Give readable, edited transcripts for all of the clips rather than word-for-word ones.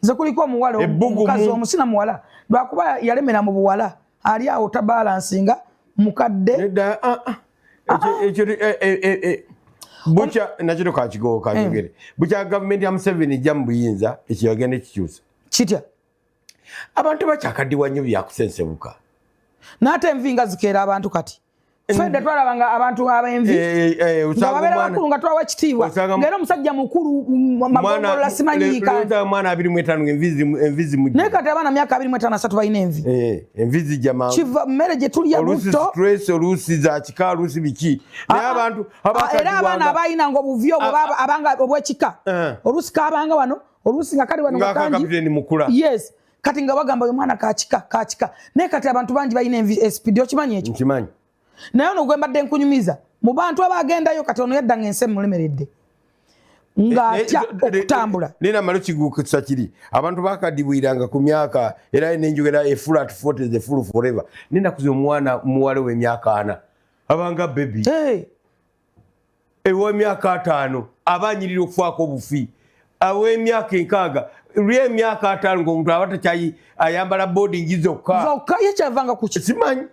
Nze kuliko omuwala, omukazi omusina muwala, lwakuba yalemera mu buwala, ali awo tabalansinga, mukadde. Ah, ah. Ekyo eh, eh, eh, bukya nakino kakigowo kanjogere. Bukya gavumenti ya Museveni ejja mu buyinza, ekyo yagenda ekikyusa. Kitya? Abantu bakyakaddiwa nnyo byakusensebuka. N'ate envi nga zikeera abantu kati. Fedda twalabanga abantu abenvi nga babeera bakulu, nga twawa ekitiibwa, ngaera omusajja mukulu magombolola simanyiika. Mwana 25 envi zimujja. Naye kati abaana myaka 25, 30 balina envi. Envi zijja mangu. Kiva mmere gye tulya. Oluusi buto. Stress, oluusi za kika, oluusi biki, naye Ah, ah. abantu Ah, era abaana abayinanga obuvi obwo abanga obwekika, oluusi kabanga wano, oluusi nga kali wano, nga nga kangi. Kapiteni mukula. Yes, kati nga bagamba oyo mwana kakika kakika, naye kati abantu bangi balina envi SPD, okimanyi ekyo? Nkimanyi. Naye ono gwe mbadde nkunyumiza mu bantu abagendayo, kati ono yadda nga ensi emulemeredde, ng'atya okutambula. Nina malo kigukusa kiri, abantu bakadibwiranga ku myaka, era nenjogera, a fool at 40 is a fool forever. Nenakuza omwana muwala w'emyaka 40 abanga baby. Hey, ew'emyaka 50 aba anyirira okufaako obufi. Aw'emyaka 60, lw'emyaka 50 ng'omuntu aba takyayi ayambala boarding zokka. Zokka, ye kyavanga kuki? Simanyi,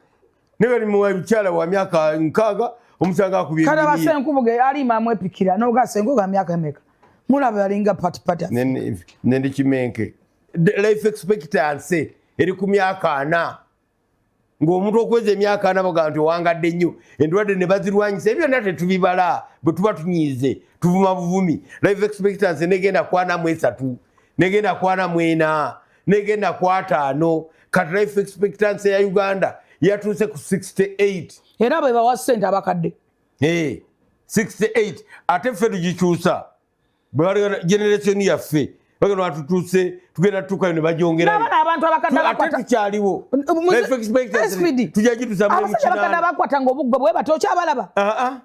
naye bali mukyala wa myaka 60 omusanga akubye Kale emiriye. Abasenkubuge alima amwepikira noga Senkubuge myaka emeka? Mulaba alinga patipati. Nendi kimenke. Life expectancy eri ku myaka 40, ng'omuntu okweza emyaka 40 bagamba nti owangadde nnyo. Endwadde ne bazirwanyisa, ebyo byonna tetubibala. Bwe tuba tunyiize tuvuma buvumi. Life expectancy negenda ku 43, negenda ku 44, negenda ku 50. Kati life expectancy ya Uganda yatuuse ku 68. Era bwe bawa ssente abakadde. 68, ate ffe tugikyusa. Bwe generation yaffe bagenda batutuuse, tugenda tutuukayo ne bagyongerayo. N'abaana abantu abakadde Ate abakwata tukyaliwo. Life expectancy SPD. tujja gituusa mu Abasajja abakadde 8. abakwatanga obuggo bwe bati, okyabalaba? Ah, ah.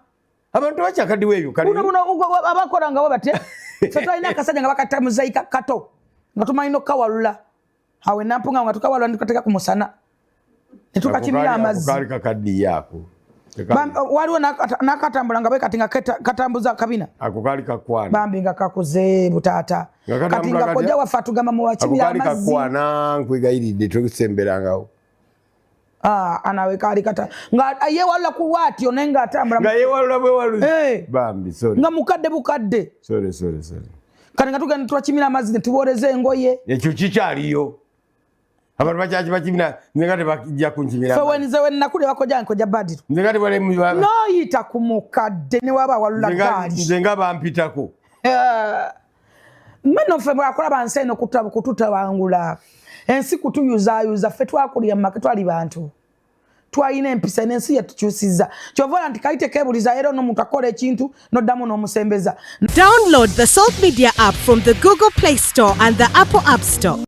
Abantu bakyakaddiwa ebyo kale. Buno buno abakola nga bwe bate. Ffe twalina akasajja nga bakatta muzaika kato, nga tumanyi n'okukawalula awe nampunga, nga tukawalula netukateeka ku musana ne tukakimira amazzi. Kaali kakaddiye ako. Waliwo n'akatambula nga bwe kati nga katambuza kabina. Ako kaali kakwana. Bambi nga kakuze butaata. Nga katambula Kati nga katya? Kojja waffe atugamba Ako muwakimira kaali amazzi. kakwana, nkwegayiridde tosemberangawo. Ah, anawe kaali kata nga yewalula ku bwatyo, naye ng'atambula. Nga yewalula bwewaluzi. Eh. Bambi, sorry. Nga mukadde bukadde. Sorry, sorry, sorry. Kati nga tugenda twakimira amazzi ne tubooleza engoye. Ekyo kikyaliyo, abantu bakyaki bakimira, nze nga tebajja kunkimira. Fe wenze wenakuli bakojja nkojja Badiru. Nze nga tebali Noyita ku mukadde ne waba awalula gaali. Nze nga bampitako. Mano ffe bwakulaba nsi eno kututabangula, ensi kutuyuzaayuza. Ffe twakulira mu maka, twali bantu twalina empisa, n'ensi yatukyusiza. Kyova ola nti kali tekeebuliza, era onomuntu akola ekintu n'oddamu n'omusembeza. Download the Salt Media app from the Google Play Store and the Apple App Store.